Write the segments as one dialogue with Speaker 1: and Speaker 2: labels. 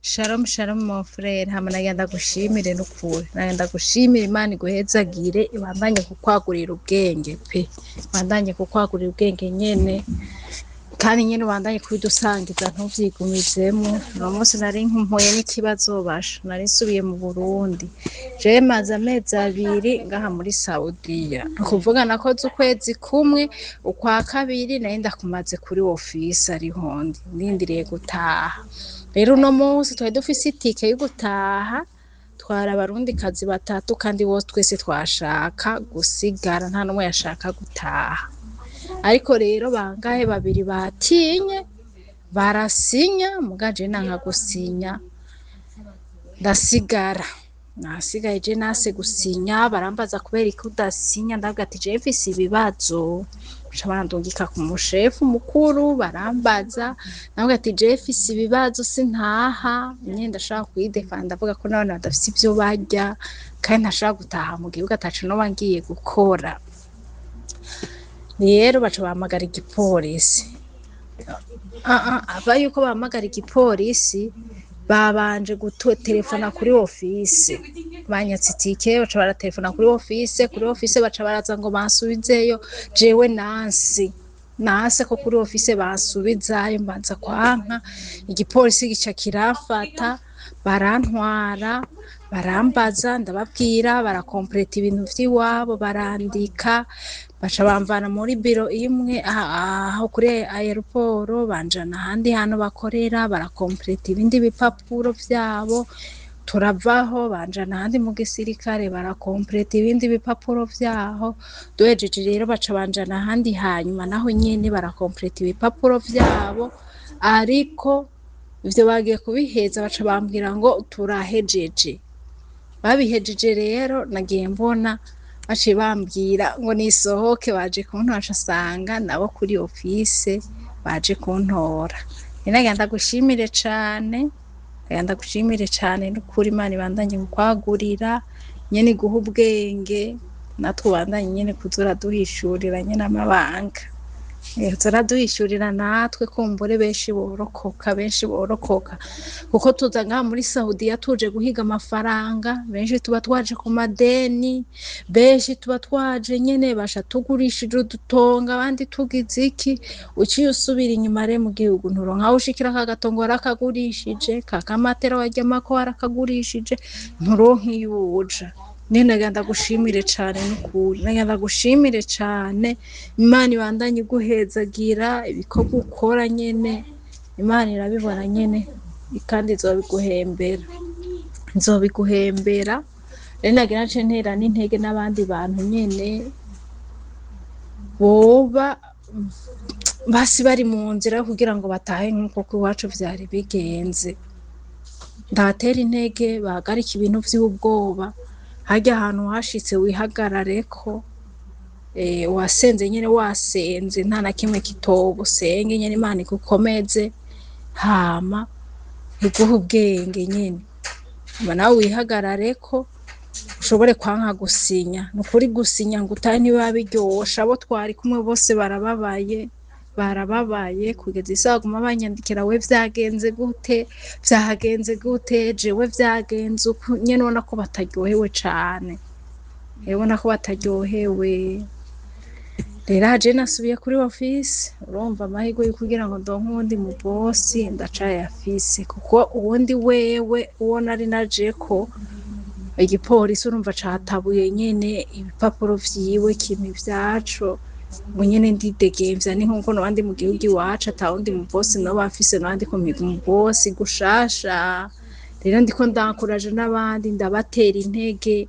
Speaker 1: Shalom shalom mon frère, hama nagira ndagushimire n'ukuri, nagira ndagushimire. Imana iguhezagire, ibandanye kukwagurira ubwenge pe, ibandanye kukwagurira ubwenge nyene, kandi nyene ubandanye kubidusangiza, ntuvyigumizemo. Uno munsi nari nkumpuye n'ikibazo, basha, nari nsubiye mu Burundi. Jewe maze amezi 2 ngaha muri Saudiya, ni ukuvuga nakoze ukwezi kumwe, ukwa kabiri nari ndakumaze kuri ofisi, ariho ndi ndindiriye gutaha. Rero uno munsi twari dufise itike yo gutaha, twari Abarundikazi batatu, kandi bose twese twashaka gusigara, nta n'umwe yashaka gutaha. Ariko rero bangahe, babiri batinye barasinya, muga je nanka gusinya, ndasigara. Nasigaye je nase gusinya, barambaza kubera iki udasinya, ndavuga ati jewe mfise ibibazo. Baca bandungika ku mushefu mukuru, barambaza, ndavuga ati jewe mfise ibibazo, sintaha nyene, ndashaka kwidefanda, ndavuga ko n'abana badafise ivyo barya, kandi ntashaka gutaha mu gihugu ataco noba ngiye gukora. Rero baca bahamagara igipolisi. Ava yuko bahamagara igipolisi, babanje gutelefona kuri ofise, banyatse itike, baca baratelefona kuri ofise. Kuri ofise baca baraza ngo bansubizeyo. Jewe nansi nase ko kuri ofise bansubizayo, mbanza kwanka. Igipolisi gica kiramfata, barantwara, barambaza, ndababwira, barakompleta ibintu vy'iwabo, barandika, baca bamvana muri biro imwe aho kuri aéroport, banjana ahandi hantu bakorera, barakompleta ibindi bipapuro vyabo. Turavaho, banjana ahandi mu gisirikare, barakompleta ibindi bipapuro vyaho. Duhejeje rero, baca banjana ahandi hanyuma, naho nyene barakompleta ibipapuro vyabo. Ariko ivyo bagiye kubiheza, baca bambwira ngo turahejeje. Babihejeje rero, nagiye mbona baciye bambwira ngo nisohoke, baje kuntora. Nsanga nabo kuri ofise baje kuntora. Nagira ndagushimire cane, nagira ndagushimire cane n'ukuri. Imana ibandanye kukwagurira nyene, iguhe ubwenge, natwe ubandanye nyene kuza uraduhishurira nyene amabanga. Uza uraduhishurira natwe, kumbure benshi borokoka, benshi borokoka, kuko tuza ngaha muri Saudiya tuje guhiga amafaranga. Benshi tuba twaje ku madeni, benshi tuba twaje nyene basha tugurishije udutonga, abandi tugize iki. Uciye usubira inyuma rero mu gihugu, nturonka aho ushikira, ka gatongo warakagurishije, ka kamatera waryamako warakagurishije, nturonka iyo uja. Nyene nagira ndagushimire cane n'ukuri, nagira ndagushimire cane. Imana ibandanye iguhezagira ibikorwa ukora nyene, Imana irabibona nyene, kandi izobiguhembera, izobiguhembera. Rero nagira nce ntera n'intege n'abandi bantu nyene boba basi bari mu nzira yo kugira ngo batahe nk'uko iwacu vyari bigenze. Ndabatera intege bahagarike ibintu vy'ubwoba. Harya ahantu washitse wihagarareko, wasenze nyene, wasenze nta na kimwe kitoba, usenge nyene Imana igukomeze, hama iguhe ubwenge nyene, hama nawe wihagarareko, ushobore kwanka gusinya. Nukuri gusinya ngo utahe ntibiba biryoshe. Abo twari kumwe bose barababaye, barababaye kugeza isaha baguma banyandikira: "We vyagenze gute? Vyagenze gute?" Jewe vyagenze uku nyene. Ubona ko bataryohewe cane, ubona ko bataryohewe. Rero aha je nasubiye kuri ofisi, urumva amahirwe yo kugira ngo ndonke uwundi mu bosi ndacayafise, kuko uwundi wewe uwo nari najeko, igipolisi urumva catabuye nyene ibipapuro vyiwe, kimpa ivyaco. Ubu nyene ndidegemvya, ni nkuko noba ndi mu gihugu iwacu, atawundi mu bosi noba mfise, noba ndiko mpiga umu bosi gushasha. Rero ndiko ndankuraje n'abandi, ndabatera intege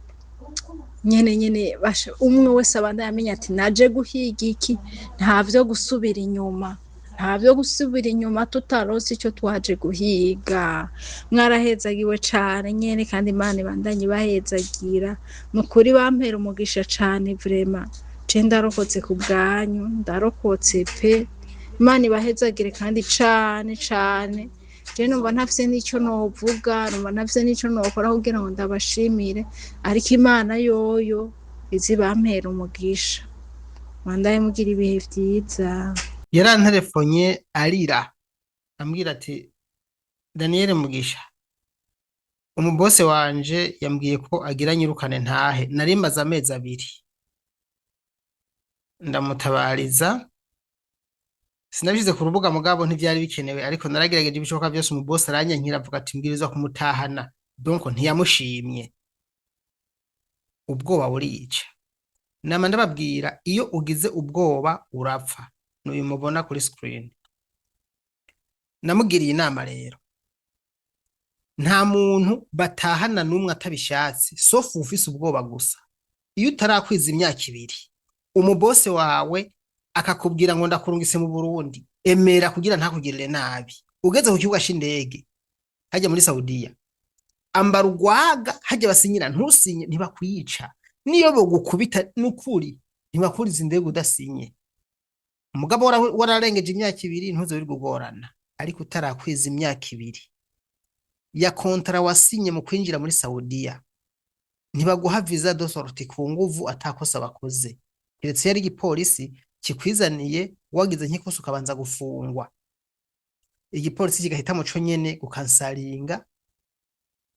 Speaker 1: nyene nyene, basha umwe wese abandanye amenya ati naje guhiga iki, nta vyo gusubira inyuma, nta vyo gusubira inyuma tutaronse ico twaje guhiga. Mwarahezagiwe cane nyene, kandi Imana ibandanye ibahezagira nukuri, bampera umugisha cane vraiment. Je ndarokotse ku bwanyu, ndarokotse pe. Imana ibahezagire kandi cane cane. Je numva ntafise n'ico novuga, numva ntafise n'ico nokora kugira ngo ndabashimire, ariko Imana yoyo ize ibampere umugisha. Mubandanye mugira ibihe vyiza.
Speaker 2: Yaranterefonye arira, ambwira ati: "Daniel Mugisha." Umubose wanje yambwiye ko agira nyirukane ntahe, nari maze amezi 2, ndamutabariza. Sinabishize ku rubuga mugabo ntivyari bikenewe, ariko naragerageje ibishoboka vyose. Umubose aranyankira, avuga ati mbwirizwa kumutahana, donc ntiyamushimye. Ubwoba burica. Nama ndababwira, iyo ugize ubwoba urapfa. N'uyu mubona kuri screen namugiriye inama rero, nta muntu batahana n'umwe atabishatse, sauf ufise ubwoba gusa. Iyo utarakwiza imyaka 2, umubose wawe akakubwira ngo ndakurungitse mu Burundi, emera kugira ntakugirire nabi. Ugeze ku kibuga c'indege hajya muri Saudiya, ambara urwaga hajya basinyira, ntusinye ntibakwica. Niyo bogukubita, n'ukuri ntibakuriza indege udasinye. Umugabo wararengeje imyaka 2, ntuze wirirwa ugorana. Ariko utarakwiza imyaka 2 ya contrat wasinye mu kwinjira muri Saudiya, ntibaguha visa de sortie ku nguvu atakosa bakoze, keretse iyo ari igipolisi kikwizaniye wagize nk'ikosa ukabanza gufungwa, igipolisi kigahitamo co nyene gukansaringa,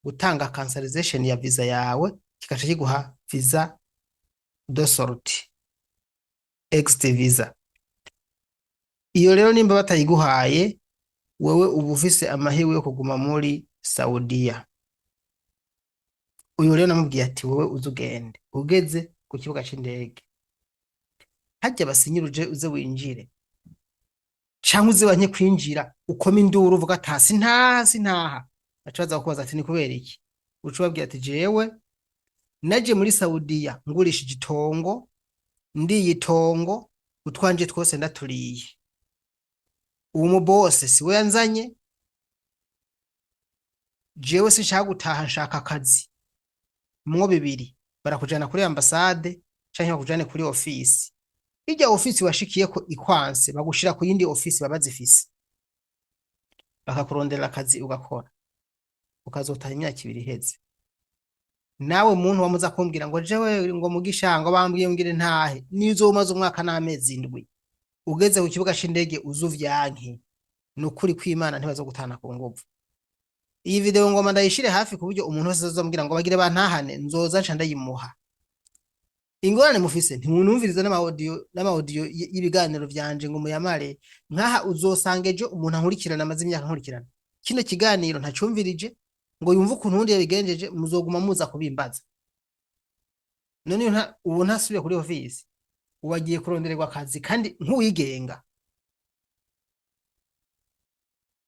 Speaker 2: gutanga cancellation ya visa yawe, kikaca kiguha visa de sortie, exit visa. Iyo rero nimba batayiguhaye, wewe uba ufise amahirwe yo kuguma muri Saudiya. Uyu rero namubwiye ati wowe uze ugende, ugeze ku kibuga c'indege harya basinyira, uje uze winjire, canke uze wanke kwinjira, ukome induru uvuga ati sintaha, sintaha. Baca baza kukubaza ati ni kubera iki? Uca ubabwira ati jewe naje muri Saudiya ngurishije itongo, ndiye itongo, utwanje twose ndaturiye. Uwo mubose siwe yanzanye, jewe sinshaka gutaha, nshaka akazi. Mwo bibiri, barakujana kuri ambasade canke bakujane kuri ofisi. Irya ofisi washikiyeko ikwanse, bagushira ku yindi ofisi baba zifise, bakakuronderera akazi ugakora, ukazotaha imyaka 2 iheze. Nawe muntu wamuza kumbwira ngo jewe ngo mugisha ngo bambwiye ngire ntahe, nizo umaze umwaka n'amezi 7, ugeze ku kibuga c'indege uze uvyanke, ni ukuri kw'Imana ntibazogutahana ku nguvu. Iyi video ngoma ndayishire hafi ku buryo umuntu wese azombwira ngo bagire bantahane, nzoza nca ndayimuha. Ingorane mufise, ntimunumviriza n'ama audio y'ibiganiro vyanje ngo muyamare. Nkaha uzosanga ejo umuntu ankurikirana amaze imyaka nkurikirana kino kiganiro ntacumvirije ngo yumve ukuntu uwundi yabigenjeje, muzoguma muza kubimbaza. None ubu ntasubiye kuri ofisi, ubu agiye kurondererwa akazi kandi nk'uwigenga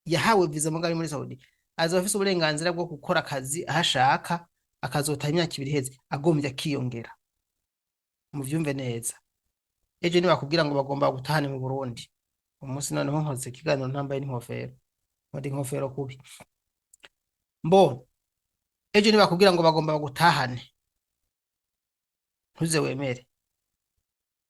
Speaker 2: yahawe visa mugari muri Saudi, azoba afise uburenganzira bwo gukora akazi aho ashaka, akazotaha imyaka 2 iheze, agombye akiyongera. Muvyumve neza, ejo nibakubwira ngo bagomba gutahane mu Burundi, umunsi noneho nkoze ikiganiro ntambaye n'inkofero, nkora inkofero kubi mbo. Ejo nibakubwira ngo bagomba bagutahane, ntuze wemere.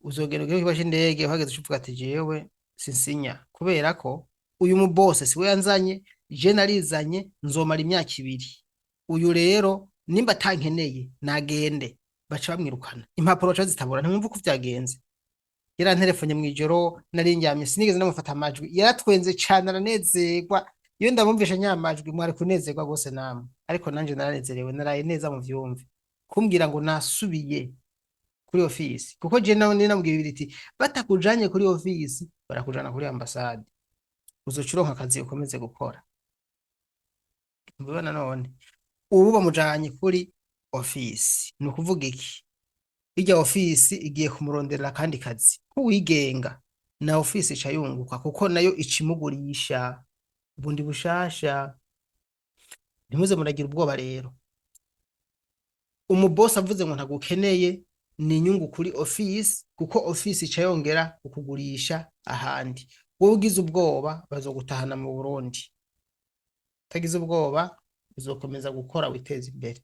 Speaker 2: Uzogera ugere ku kibuga c'indege, uhageze uca uvuga ati jewe sinsinya, kubera ko uyu mubose siwe yanzanye, je narizanye, nzomara imyaka 2. Uyu rero nimba atankeneye nagende. Baca bamwirukana, impapuro baca bazitabura. Ntimwumva uko vyagenze? Yaranterefonye mw'ijoro nari ndyamye, sinigeze ndamufata amajwi. Yaratwenze cane aranezerwa. Iyo ndamwumvisha nyamajwi mwari kunezerwa gose namwe, ariko nanje naranezerewe, naraye neza. Muvyumve, kumbwira ngo nasubiye kuri ofisi, kuko je nawe namubwiye bibiri iti batakujanye kuri ofisi barakujana kuri ambasade, uzoca uronka akazi ukomeze gukora. Mubibona none ubu bamujanye kuri ofisi, ni ukuvuga iki? Irya ofisi igiye kumuronderera akandi kazi nk'uwigenga, na ofisi ica yunguka kuko nayo ica imugurisha bundi bushasha. Ntimuze muragira ubwoba rero. Umubosi avuze ngo ntagukeneye, ni inyungu kuri ofisi, kuko ofisi ica yongera kukugurisha ahandi. Wowe ugize ubwoba bazogutahana mu Burundi, utagize ubwoba uzokomeza gukora witeze imbere.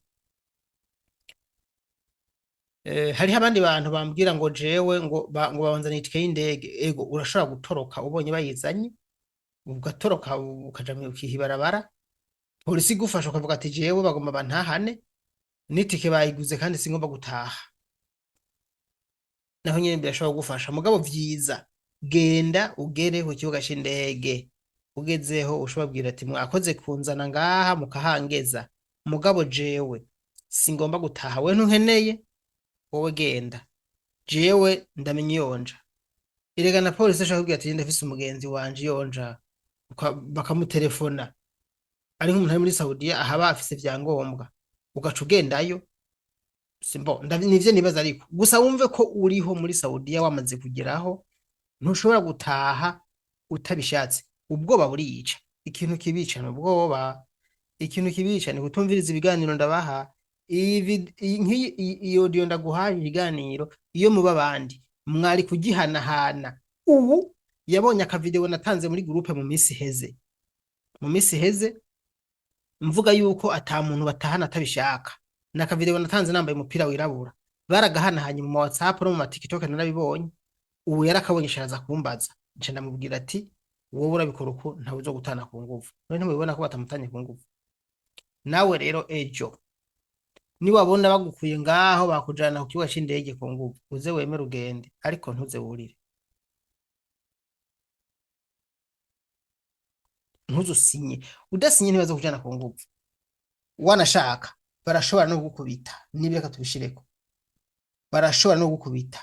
Speaker 2: Hariho abandi bantu bambwira ngo jewe ngo babanzaniye itike y'indege. Ego, urashobora gutoroka ubonye bayizanye, ugatoroka ukaja ukiha ibarabara, polisi igufasha, ukavuga ati jewe bagomba bantahane n'itike bayiguze kandi singomba gutaha. Naho nyene birashobora kugufasha. Mugabo vyiza genda ugere ku kibuga c'indege, ugezeho ushobora kubwira ati mwakoze kunzana ngaha mukahangeza. Mugabo jewe singomba gutaha, we ntunkeneye, wowe genda, jewe ndamenya iyonja. Erega na polisi ashaka kubwira ati ndafise umugenzi wanje iyonja, bakamutelefona ari nk'umuntu ari muri Saudiya ahaba afise vyangombwa, ugaca ugendayo. Simbo nivyo nibaza, ariko gusa wumve ko uriho muri Saudiya wamaze kugeraho, ntushobora gutaha utabishatse. Ubwoba buriyica. Ikintu kibica ni ubwoba, ikintu kibica ni kutumviriza ibiganiro ndabaha. Iyi iyi audio ndaguhaye, ibiganiro iyo muba abandi mwari kugihanahana. Ubu yabonye akavideo natanze muri groupe mu misi heze, mu misi heze mvuga yuko ata muntu batahana atabishaka. Nakavideo natanze nambaye umupira wirabura, baragahanahanye mu ma WhatsApp no mu ma TikTok, narabibonye. Ubu yarakabonye, araza kumbaza, nca ndamubwira ati wowe urabikora uko, ntawe uzo gutana ku nguvu. None ntimubibona ko batamutanye ku nguvu? Nawe rero ejo niwabona bagukuye ngaho bakujana ku kibuga c'indege ku nguvu, uze wemere ugende, ariko ntuze wurire, ntuzusinye. Udasinye ntibazo kujana ku nguvu, wanashaka barashobora no kugukubita. Nibireka tubishireko, barashobora no kugukubita.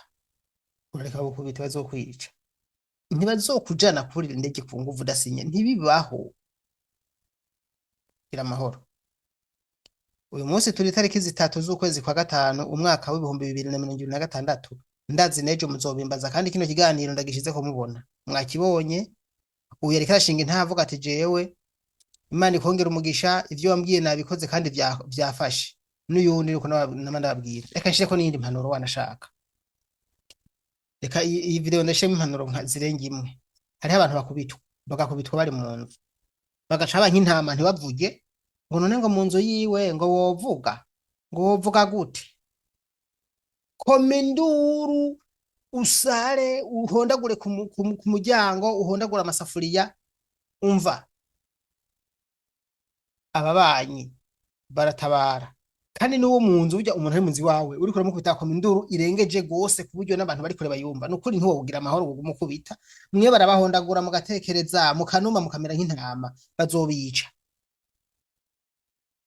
Speaker 2: Urareka gukubita, bazokwica. Ntibazokujana kurira indege ku nguvu udasinye, ntibibaho. Gira amahoro. Uyu munsi turi itariki 3 z'ukwezi kwa gatanu umwaka w'2026. Ndazi nejo muzobimbaza, kandi kino kiganiro ndagishizeko mubona mwakibonye. Uyu yariko arashinga intavuga ati jewe Imana ikongera umugisha, ivyo wambwiye nabikoze kandi vyafashe. N'uyundi nuko nama ndababwira. Reka nshireko n'iyindi mpanuro wanashaka. Reka iyi video ndashiremo impanuro nka zirenga imwe. Hariho abantu bakubitwa, bagakubitwa bari mu nzu, bagaca baba nk'intama, ntibavuge ngo none ngo mu nzu yiwe ngo wovuga, ngo wovuga gute? Koma induru, usare, uhondagure ku muryango, uhondagure amasafuriya. Umva, ababanyi baratabara, kandi n'uwo mu nzu. Burya umuntu ari mu nzu iwawe uriko uramukubita, akoma induru irengeje gose ku buryo n'abantu bari kure bayumva. Nukuri ntiwogira amahoro ugume ukubita. Mwe barabahondagura mugatekereza, mukanuma, mukamera nk'intama, bazobica.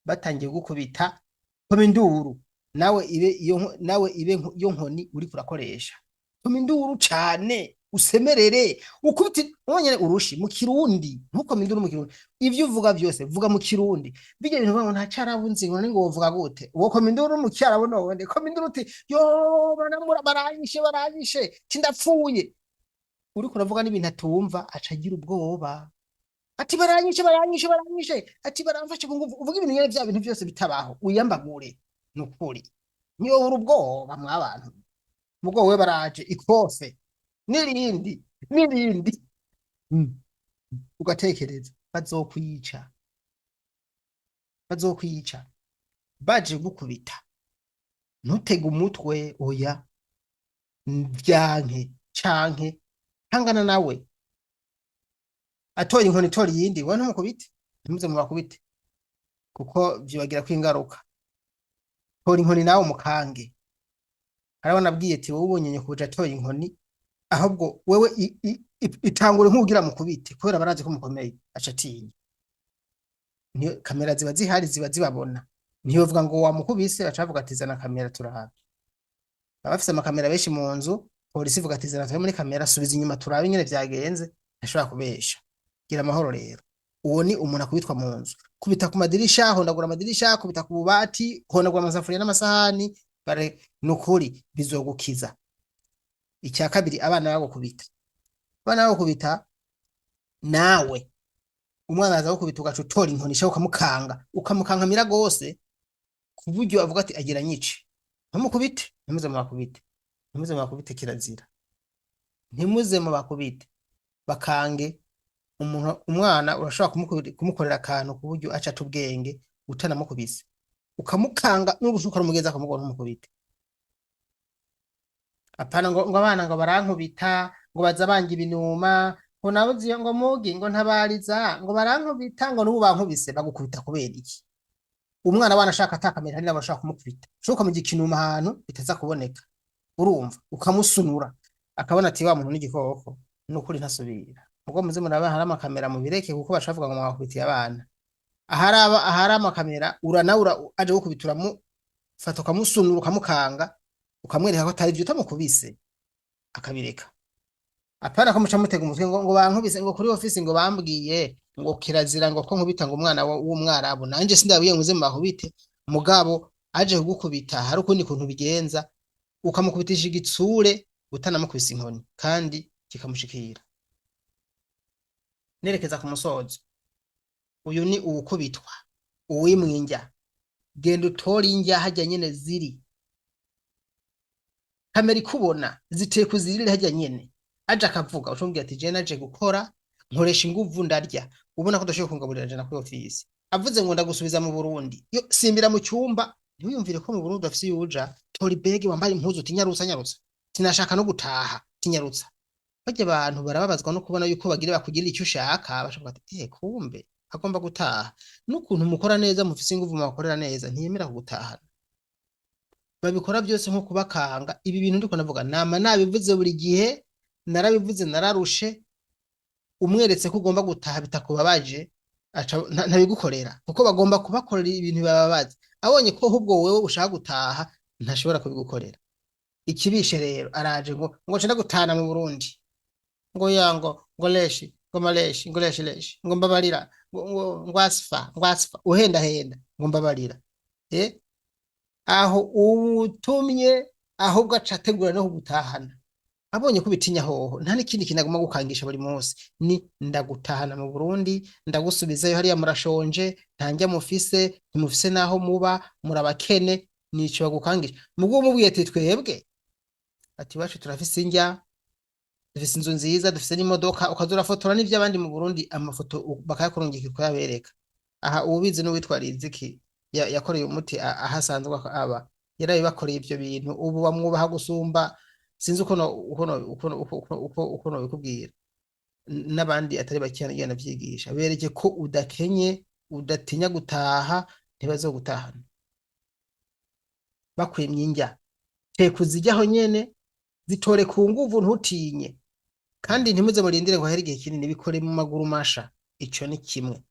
Speaker 2: Batangiye gukubita, koma induru nawe, ibe iyo nawe ibe iyo nkoni uriko urakoresha. Koma induru cane, usemerere, ukubite wonyene urushi mu Kirundi. Ntukome induru mu Kirundi, ivyo uvuga vyose vuga mu Kirundi. Bijya bintu uvuga ngo nta Carabu nzi, ngo none ngo wovuga gute? Wokoma induru mu Cyarabu none? Koma induru uti yo baramura, baranyishe, baranyishe, tindapfuye. Uriko uravuga n'ibintu atumva, aca agira ubwoba, ati baranyishe, baranyishe, baranyishe, ati baramfashe ku nguvu. Uvuga ibintu nyene vya bintu vyose bitabaho, wiyambagure. Nukuri niyo uri ubwoba mwabantu mugo we baraje ikofe n'irindi n'irindi. Ugatekereza bazokwica, bazokwica. Baje gukubita, ntutege umutwe, oya, vyanke canke hangana nawe. Atora inkoni, itora iyindi, we ntumukubite, ntimuze mubakubite kuko vyibagirako ingaruka. Tora inkoni nawe umukange. Hariho nabwiye ati wowe ubonye nyokubuja atoye inkoni, ahubwo wewe itangure nk'ugira mukubite, kubera barazi ko mukomeye, aca atinya. Niyo kamera ziba zihari, ziba zibabona, ntiyovuga ngo wamukubise, baca bavuga ati zana kamera turabe. Baba bafise amakamera benshi mu nzu. Polisi ivuga ati zana turabe muri kamera, subiza inyuma turabe ingene vyagenze. Ntashobora kubesha. Gira amahoro rero. Uwo ni umuntu akubitwa mu nzu. Kubita ku madirisha, hondagura amadirisha, kubita ku bubati, hondagura amasafuriya n'amasahani, bare nukuri bizogukiza. Icya kabiri, abana bagukubita. Abana bagukubita, nawe umwana aza gukubita, ugaca utora inkoni ishaka ukamukanga, ukamukankamira gose ku buryo avuga ati agira nyice. Ntumukubite, ntimuze mubakubite, ntimuze mubakubite, kirazira. Ntimuze mubakubite, bakange. Umuntu umwana urashobora kumukorera akantu ku buryo aca ata ubwenge utanamukubise, ukamukanga n'urushuka rumugeza akamugora. Ntumukubite. Apana ngo abana ngo barankubita, ngo baza banga ibinuma, ngo nabuze iyo, ngo mugi ngo ntabariza, ngo barankubita, ngo n'ubu bankubise. Bagukubita kubera iki? Umwana abana ashaka atakamera, hari n'abashaka kumukubita, ushobora ukamugira ikinuma ahantu bitaza kuboneka, urumva, ukamusunura akabona ati wa muntu n'igikoko, nukuri ntasubira. Ubwo muze muraba hari amakamera mubireke, kuko bashavuga ngo mwakubitiye abana. Aharaba ahari amakamera, uranawura aje gukubita, uramufata ukamusunura, ukamukanga, ukamwereka ko atari vyo, utamukubise akabireka. Apana ko muca mutega umutwe ngo bankubise, ngo kuri ofisi ngo bambwiye ngo kirazira ngo ko nkubita ngo umwana w'umwarabu. Nanje sindabwiye ngo uze mubakubite, mugabo aje kugukubita hari ukundi kuntu bigenza, ukamukubitisha igitsure utanamukubise inkoni kandi kikamushikira. Nerekeza ku musozo, uyu ni uwukubitwa, uwimwinjya. Genda utore indya harya nyene ziri, kamera ikubona, ziteye kuzirire harya nyene. Aje akavuga, ucumubwira ati: "Je naje gukora, nkoresha inguvu, ndarya, ubona ko udashoboye kungaburira, jana kuri ofisi." Avuze ngo ndagusubiza mu Burundi, yo simbira mu cyumba. Ntiwiyumvire ko mu Burundi udafise yuja. Tora ibege, wambare impuzu, tinyarutsa, nyarutsa, sinashaka no gutaha, tinyarutsa. Barya abantu barababazwa no kubona yuko bagira bakugirira icyo ushaka, bashobora ati: "Eh, kumbe agomba gutaha." N'ukuntu mukora neza, mufise inguvu, mubakorera neza, ntiyemera kugutahana. Babikora byose nko kubakanga. Ibi bintu ndiko navuga, nama nabivuze buri gihe, narabivuze, nararushe. Umweretse ko ugomba gutaha bitakubabaje, aca ntabigukorera, kuko bagomba kubakorera ibintu bibababaza. Abonye ko ahubwo wewe ushaka gutaha, ntashobora kubigukorera. Ikibishe rero, araje ngo nce gutahana mu Burundi, ngo ya ngo leshi, ngo maleshi, ngo leshi leshi, ngo mbabarira, ngo asfa, ngo asfa, uhenda henda, ngo mbabarira. Aho ubutumye ahubwo aca ategura no kugutahana. Abonye ko ubitinya hoho, nta n'ikindi kintu agomba gukangisha buri munsi ni ndagutahana mu Burundi, ndagusubizayo, hariya murashonje, nta ndya mufise, ntimufise n'aho muba, murabakene. Nico bagukangisha. Mugo umubwiye ati: "Twebwe," ati, "iwacu turafise indya, dufise inzu nziza, dufise n'imodoka," ukaza urafotora n'ivy'abandi mu Burundi, amafoto bakayakurungika ukayabereka. Aha uwubizi n'uwitwa Riziki, yakoreye umuti aho asanzwe aba, yarabibakoreye ivyo bintu. Ubu bamwubaha gusumba, sinzi uko uko uko uko uko uko nobikubwira. N'abandi atari bake yagenda avyigisha. Bereke ko udakenye, udatinya gutaha, ntibazogutahana. Bakwimye indya, teka uziryaho nyene, zitore ku nguvu, ntutinye. Kandi ntimuze murindire ngo hahere igihe kinini, bikore mu maguru masha. Ico ni kimwe.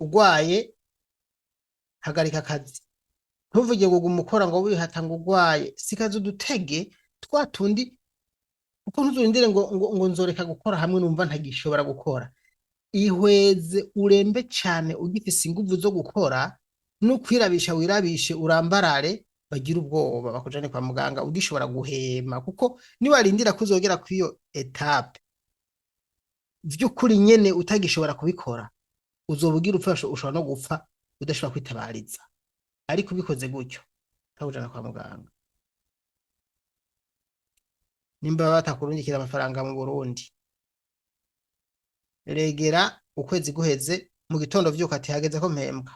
Speaker 2: Ugwaye, hagarika akazi. Ntuvuge ngo guma ukora ngo wihata ngo ugwaye. Sikaza udutege twa tundi, kuko ntuzurindire ngo nzoreka gukora hamwe numva ntagishobora gukora. Ihweze urembe cane ugifise inguvu zo gukora, n'ukwirabisha wirabishe, urambarare, bagire ubwoba, bakujane kwa muganga ugishobora guhema. Kuko niwarindira ko uzogera kw'iyo étape vy'ukuri nyene utagishobora kubikora, uzoba ugira upfe. Ushobora no gupfa udashobora kwitabariza. Ariko ubikoze gutyo, bakujana kwa muganga, nimba batakurungikira amafaranga mu Burundi, regera ukwezi guheze mu gitondo, vyuka ati: "Hageze ko mpembwa."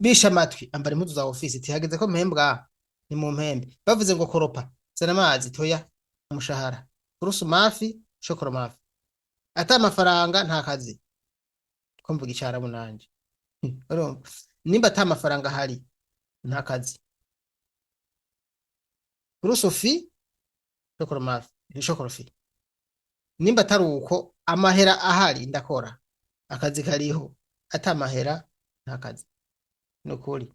Speaker 2: Bishe amatwi, ambara impuzu za ofisi, ati: "Hageze ko mpembwa, ni mu mpembe." Bavuze ngo koropa, zana amazi, toya umushahara, furusu mafi, shokoro mafi, ata amafaranga nta kazi. Ko mvuga icarabu nanje? Urumva, nimba ata amafaranga ahari, nta kazi. Furusu fi, shokoro mafi, shokoro fi. Nimba atari uko, amahera ahari ndakora, akazi kariho. Ata amahera, nta kazi. Nukuri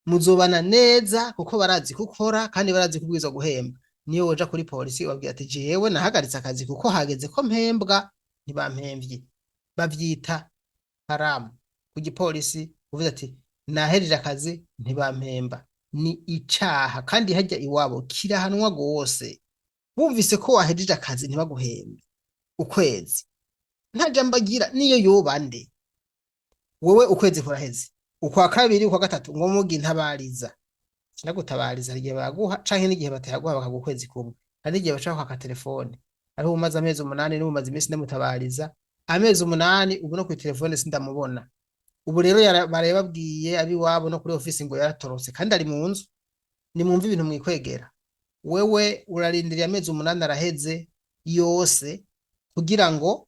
Speaker 2: muzobana neza, kuko barazi ko ukora kandi barazi ko ubwirizwa guhemba. Niyo woja kuri polisi, ubabwira ati: "Jewe nahagaritse akazi kuko hageze ko mpembwa, ntibampemvye." Bavyita haramu ku gipolisi. Uvuze ati: "Nahejeje akazi, ntibampemba," ni icaha, kandi harya iwabo kirahanwa gose. Bumvise ko wahejeje akazi ntibaguhembe ukwezi, nta jambo agira, niyo yoba nde. Wewe ukwezi kuraheze, ukwa kabiri, ukwa gatatu, ngo mugi ntabariza, sinagutabariza. Hari igihe baguha canke n'igihe batayaguha, bakaguha ukwezi kumwe. Hari n'igihe baca kwaka telefone. Hariho umaze amezi 8, n'umaze iminsi ndamutabariza amezi 8, ubu no kw'itelefone sindamubona. Ubu rero baraye babwiye abiwabo no kuri ofisi ngo yaratorotse kandi ari mu nzu. Nimwumve ibintu mwikwegera. Wewe urarindiriye amezi 8 araheze yose kugira ngo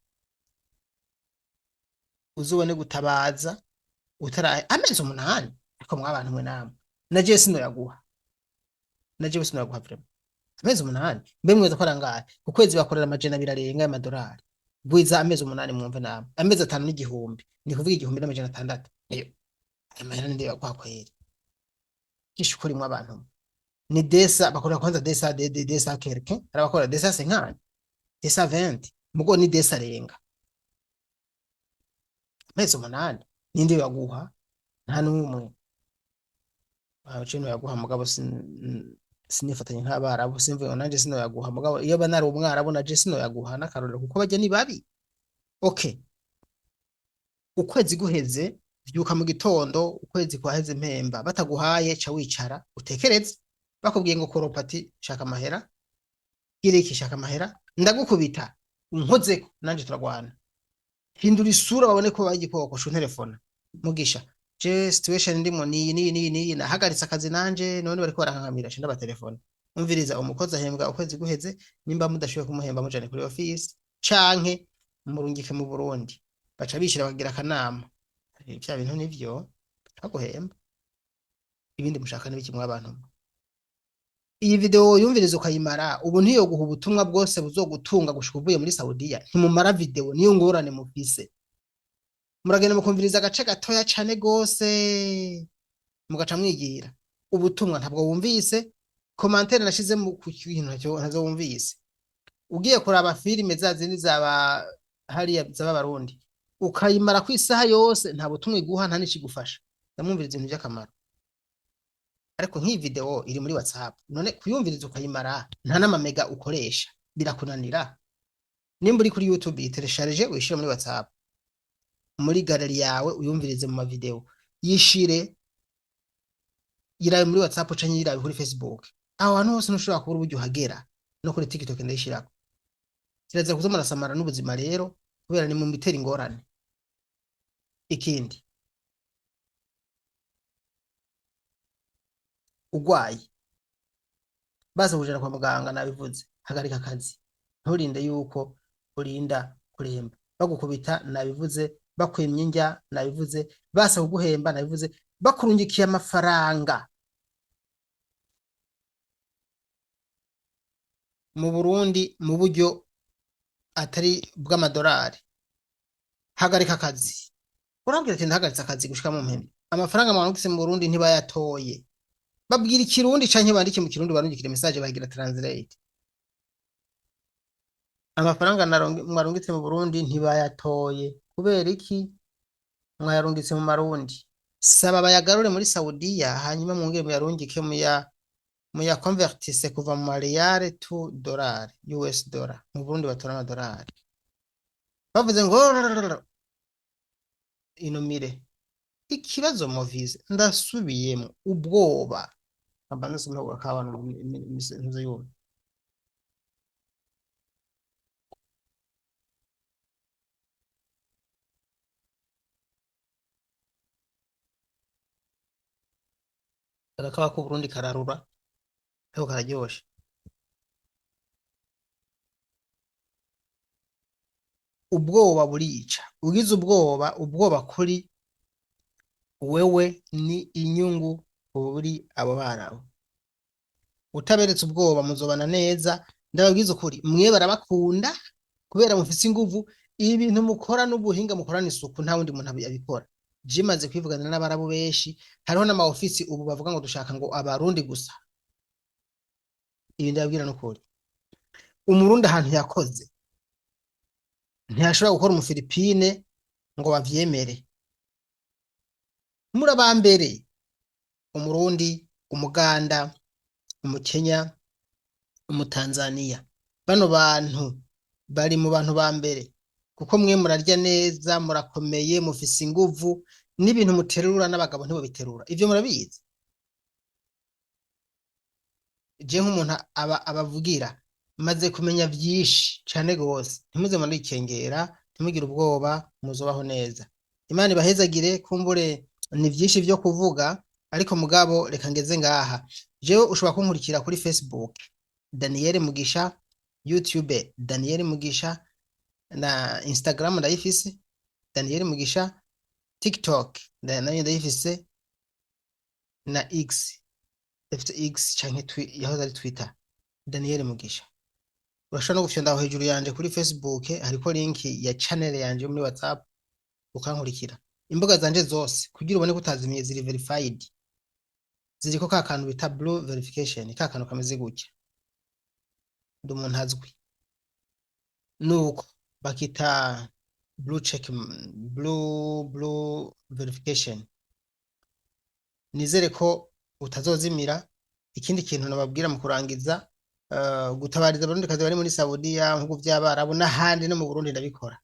Speaker 2: uzubone gutabaza utarahe amezi 8. Ariko mwabantu mwe namwe, na jewe sinoyaguha, na jewe sinoyaguha vraiment. Amezi 8, mbe mweza ko arangahe ku kwezi? Bakorera 200 arenga y'amadolari. Gwiza amezi 8 mwumve namwe, amezi 5 n'igihumbi, ni kuvuga 1600. Eyo ayo mahera ninde yaguha kweri? Gishukuri mwe abantu ni desa bakora kwanza desa de de desa quelque, arabakora desa 50, desa 20, mugo ni desa renga amezi 8 ninde yaguha? Nta n'umwe aho yaguha. Mugabo sinifatanye nk'abarabu, simvuye ngo nanje sinoyaguha, mugabo iyo ba nari umwarabu naje sinoyaguha n'akarorero, kuko bajya ni babi. Okay, ukwezi guheze, vyuka mu gitondo, ukwezi kwaheze mpemba, bataguhaye ca wicara utekereze. Bakubwiye ngo koropati shaka amahera, gira iki, shaka amahera, ndagukubita unkozeko nanje turagwana. Hindura isura babone ko baye igikoko. Shu telefona Mugisha, je situation ndimo niyi niyi niyi niyi, nahagaritse akazi nanje none bariko barankankamira. Sha ndabatelefona, umviriza, umukozi ahembwa ukwezi guheze, nimba mudashoboye kumuhemba mujane kuri office canke murungike mu Burundi. Baca bishira bakagira akanama. Vya bintu nivyo baguhemba, ibindi mushaka n'ibiki mwabantu? Iyi video yumviriza ukayimara ubu ntiyoguha ubutumwa bwose buzogutunga gushika uvuye muri Saudiya. Ntimumara video, niyo ngorane mufise. Muragenda mukumviriza agace gatoya cane gose, mugaca mwigira ubutumwa ntabwo wumvise. Commentaire nashize mu ku kintu ntazo wumvise. Ugiye kuraba filime za zindi zaba hariya zaba Barundi, ukayimara ku isaha yose, nta butumwa iguha, nta n'ikigufasha. Ndamwumviriza ibintu by'akamaro, ariko nk'iyi video iri muri WhatsApp, none kuyumviriza ukayimara nta n'amamega ukoresha birakunanira? Nimba uri kuri YouTube, yiteresharije uyishire muri WhatsApp, muri galerie yawe, uyumvirize mu mavideo, yishire, yirabe muri WhatsApp canke yirabe kuri Facebook. Aho hantu hose ntushobora kubura uburyo uhagera, no kuri TikTok ndayishirako. Kirazira kuza murasamara n'ubuzima rero, kubera ni mu bitera ingorane. Ikindi, ugwaye baza kujana kwa muganga, nabivuze, hagarika akazi, nturinde yuko urinda kuremba. Bagukubita, nabivuze, bakwimye indya, nabivuze, basa kuguhemba, nabivuze, bakurungikiye amafaranga mu Burundi mu buryo atari bw'amadolari, hagarika akazi. Urambwira ati ndahagaritse akazi gushika mu mpembe, amafaranga mwarungitse mu Burundi ntibayatoye. Babwira ikirundi canke bandike mu kirundi, barungikire message bagira translate. Amafaranga mwarungitse mu Burundi ntibayatoye, kubera iki? Mwayarungitse mu marundi. Saba bayagarure muri Saudiya, hanyuma mwongere muyarungike, muya convertise kuva mu mariyare to dollar, US dollar. Mu Burundi batora amadolari. Bavuze ngo inumire ikibazo muvize, ndasubiyemo, ubwoba. Mbanza nsome akabana ntuze yumve. Agakawa k'Uburundi kararura ariko kararyoshe. Ubwoba burica. Ugize ubwoba, ubwoba kuri wewe ni inyungu kuri abo barabu. Utaberetse ubwoba muzobana neza. Ndababwiza ukuri, mwe barabakunda kubera mufise inguvu. Ibintu mukora n'ubuhinga mukorana isuku, nta wundi muntu abikora. Je maze kwivugana n'abarabu benshi, hariho n'ama ofisi ubu bavuga ngo dushaka ngo abarundi gusa. Ibi ndababwira n'ukuri, umurundi ahantu yakoze ntiyashobora gukora umufilipine ngo bavyemere. Muri abambere, umurundi, umuganda, umukenya, umutanzaniya, bano bantu bari mu bantu ba mbere, kuko mwe murarya neza, murakomeye, mufise inguvu, n'ibintu muterura n'abagabo ntibobiterura. Ivyo murabizi. Je nk'umuntu aba abavugira, maze kumenya vyinshi cane gose. Ntimuze murikengera, ntimugire ubwoba, muzobaho neza. Imana ibahezagire. Kumbure ni vyinshi vyo kuvuga, ariko mugabo reka ngeze ngaha. Jewe ushobora kunkurikira kuri Facebook Daniel Mugisha, YouTube Daniel Mugisha, na Instagram ndayifise Daniel Mugisha, TikTok nayo ndayifise, na X, ndafise X canke yahoze ari Twitter, Daniel Mugisha. Urashobora no gufyonda aho hejuru yanje kuri Facebook, hariko link ya channel yanje yo muri WhatsApp, ukankurikira. Imbuga zanje zose kugira ubone ko utazimiye ziri verified, ziriko ka kantu bita blue verification, ka kantu kameze gutya. Ndi umuntu azwi, nuko bakita blue check, blue verification. Nizere ko utazozimira. Ikindi kintu nababwira mu kurangiza, gutabariza abarundikazi bari muri Saudiya, mu bihugu vy'Abarabu n'ahandi, no mu Burundi ndabikora,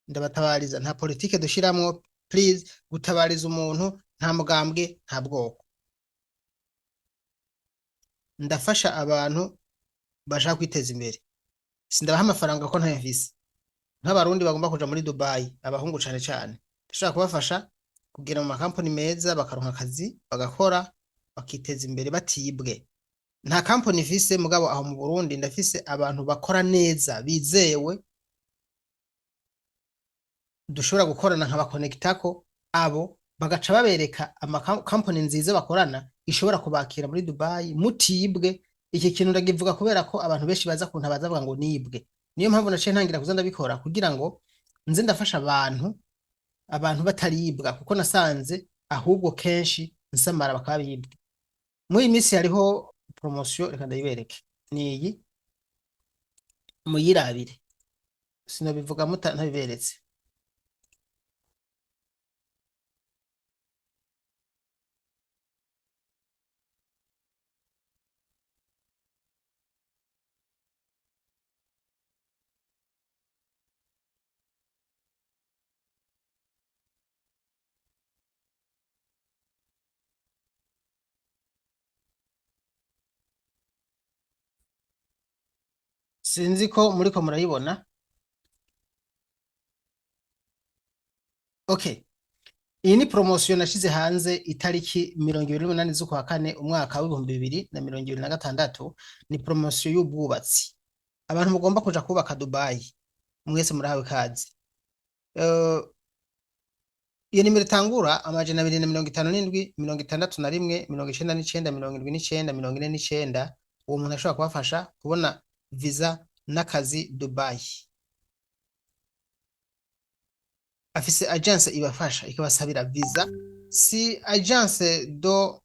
Speaker 2: ndabatabariza. Nta politike dushiramwo, please. Gutabariza umuntu nta mugambwe, nta bwoko. Ndafasha abantu bashaka kwiteza imbere, sindabaha amafaranga ko ntayo mfise. Nk'abarundi bagomba kuja muri Dubai, abahungu cane cane, ndashobora kubafasha kugera mu makampani meza, bakaronka akazi, bagakora, bakiteza imbere batibwe. Nta kampani mfise, mugabo aho mu Burundi ndafise abantu bakora neza bizewe dushobora gukorana, nkabakonekitako abo, bagaca babereka amakampani nziza bakorana ishobora kubakira muri Dubai mutibwe. Iki kintu ndagivuga kubera ko abantu benshi baza kuntabaza bavuga ngo nibwe. Niyo mpamvu naciye ntangira kuza ndabikora kugira ngo nze ndafasha abantu bataribwa, kuko nasanze ahubwo kenshi nsamara bakaba bibwe. Muri iyi minsi hariho promotion, reka ndayibereke, niyi, muyirabire, sinabivuga muta ntabiberetse. Sinzi ko muriko murayibona. Okay, iyi ni promotion nashize hanze itariki 28 z'ukwa kane umwaka w'2026. Ni promotion y'ubwubatsi. Abantu mugomba kuja kubaka Dubai mwese murahawe ikaze. Iyo nimero itangura 257 61 99 79 49, uwo muntu ashobora kubafasha kubona visa n'akazi Dubai. Afise agence ibafasha ikabasabira visa, si agence de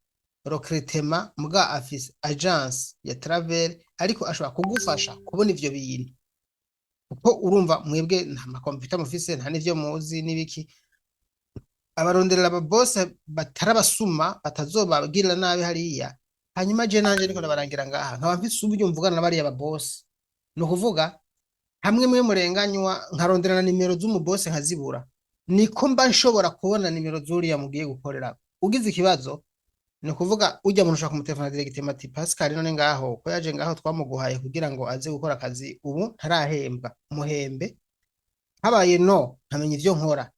Speaker 2: recrutement, muga afise agence ya travel, ariko ashobora kugufasha kubona ivyo bintu, kuko urumva mwebwe nta makompiyuta mufise, nta n'ivyo muzi n'ibiki. Abaronderera aba bose batarabasuma, batazobabwirira nabi hariya. Hanyuma je nanje niko ndabarangira ngaha, nkaba mfise uburyo mvugana na bariya ba boss. Ni ukuvuga hamwe mwe murenganywa, nkarondera na nimero z'umubose nkazibura, niko mba nshobora kubona nimero z'uriya mugiye gukorera. Ugize ikibazo, ni ukuvuga ujya muntu ushaka kumutelefona directement ati: "Pascal, none ngaho ko yaje ngaho twamuguhaye kugira ngo aze gukora akazi, ubu ntarahembwa, muhembe." Habaye no nkamenya ivyo nkora.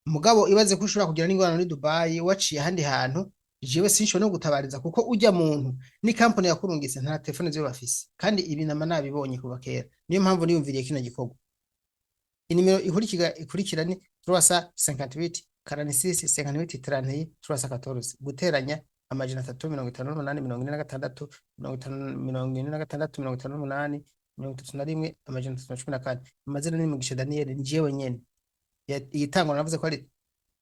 Speaker 2: Mugabo ibaze ko ushobora kugira n'ingorane muri Dubai waciye ahandi hantu, jewe sinshobora no gutabariza, kuko ujya muntu ni company yakurungitse nta telefone ziwe bafise. Kandi ibi nama nabibonye kuva kera, niyo mpamvu niyumviriye kino gikorwa. Inimero ikurikira ni 358 46 58 31 314, guteranya 358 46 50 46 58 31 314. Amazina ni Mugisha Daniel, ni jewe nyene. Iyitangwa navuze ko ari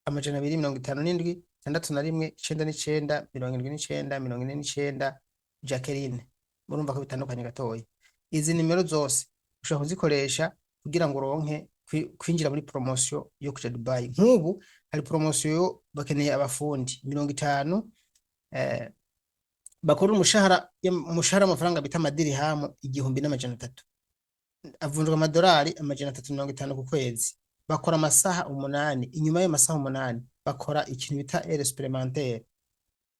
Speaker 2: 257 61 99 79 49, Jacqueline. Murumva ko bitandukanye gatoya. Izi nimero zose ushobora kuzikoresha kugira ngo uronke kwinjira muri promotion yo kuja Dubai. Nk'ubu hari promotion yo bakeneye abafundi 50, bakora umushahara w'amafaranga bita amadirihamu 1300, avunjwa amadolari 350 ku kwezi. Bakora amasaha 8, inyuma y'ayo masaha 8 bakora ikintu bita heure supplémentaire,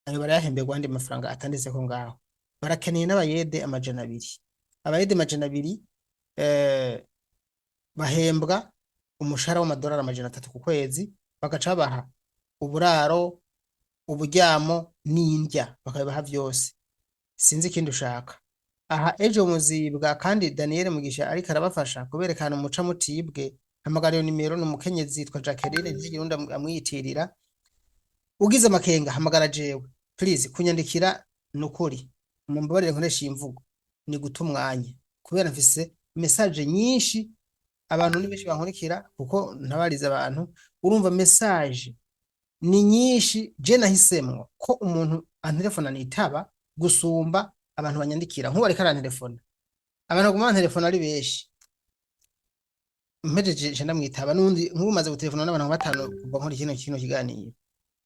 Speaker 2: ayo barayahemberwa andi mafaranga atanditseko ngaho. Barakeneye n'abayede 200. Abayede 200 bahembwa umushahara w'amadolari 300 ku kwezi, bagaca babaha uburaro, uburyamo n'indya, bakabibaha vyose. Sinzi ikindi ushaka aha. Ejo muzibwa. Kandi Daniel Mugisha ariko arabafasha kuberekana umuca mutibwe. Hamagara iyo nimero, ni umukenyezi yitwa Jacqueline, ntihagire uwundi amwiyitirira. Ugize amakenga hamagara jewe, please. Kunyandikira nukuri mumbabarire nkoresha iyi mvugo, ni guta umwanya kubera mfise Message nyinshi, abantu ni benshi bankurikira kuko ntabariza abantu. Urumva message ni nyinshi. Je nahisemwo ko umuntu antelefona nitaba gusumba abantu banyandikira. Nk'ubu ariko arantelefona, abantu baguma bantelefona ari benshi, mpejeje nca ndamwitaba. N'undi nk'ubu maze gutelefona n'abantu nka batanu kuva nkora kino kiganiro.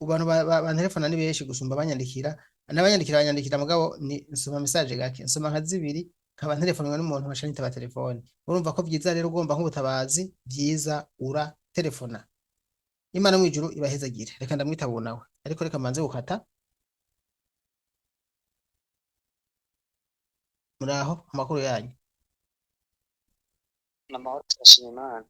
Speaker 2: Abantu bantelefona ni benshi gusumba abanyandikira. N'abanyandikira banyandikira, mugabo ni nsoma message gake, nsoma nka zibiri, nkaba ntelefonwa n'umuntu nkaca nitaba telefone. Urumva ko vyiza rero, ugomba nk'ubutabazi, vyiza ura telefona. Imana mw'ijuru ibahezagire. Reka ndamwitaba ubu nawe, ariko reka manze gukata. Muraho, amakuru yanyu?
Speaker 3: N'amahoro, turashima Imana.